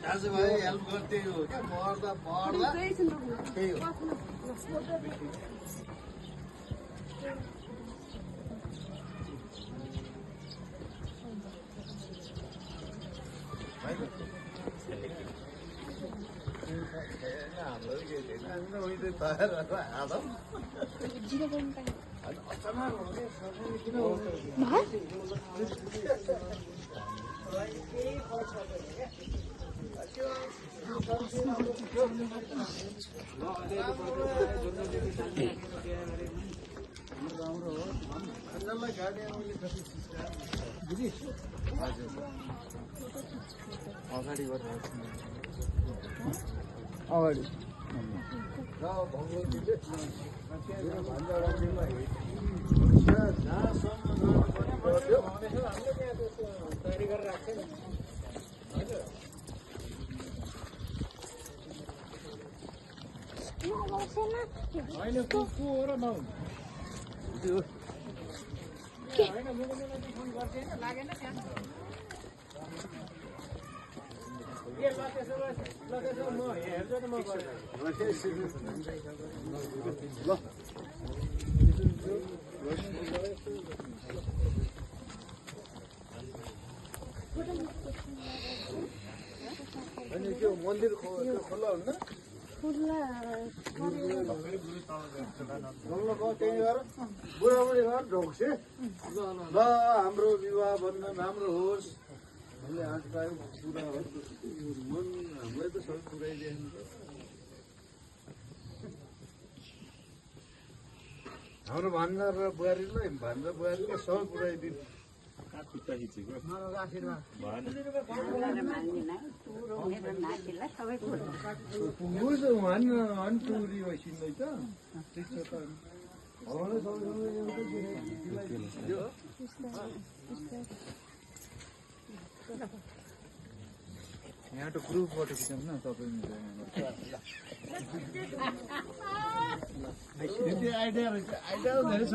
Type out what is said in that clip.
दाजुभाइ हेल्प गर्दै हो क्या पढ्दा पढ्दा त्यही हो हाम्रो के छैन उहिले तयार आदम अचानक हुने सबै किन अगाडि अगाडि र भगवतीले जहाँसम्म गर्यो तयारी गरेर राख्छ नि होइन को हो र नौ होइन फोन गर्थेँ होइन लागेन त्यहाँ म हेर्छु त म ल अनि त्यो मन्दिर खोला हुन्न त्यही गएर बुढाबुढी घर ढोक्से ल हाम्रो विवाह बन्धन राम्रो होस् हामीले आँट पायौँ पुरा होस् मन हामीलाई त सबै पुऱ्याइदिएन हाम्रो भान्जा र बुहारीलाई भान्जा बुहारीलाई सबै पुऱ्याइदिनु टुरी भइसिँदैछ ठिक छ त यहाँ त ग्रुपबाट खिचौँ न तपाईँ आइडिया रहेछ आइडिया धेरै छ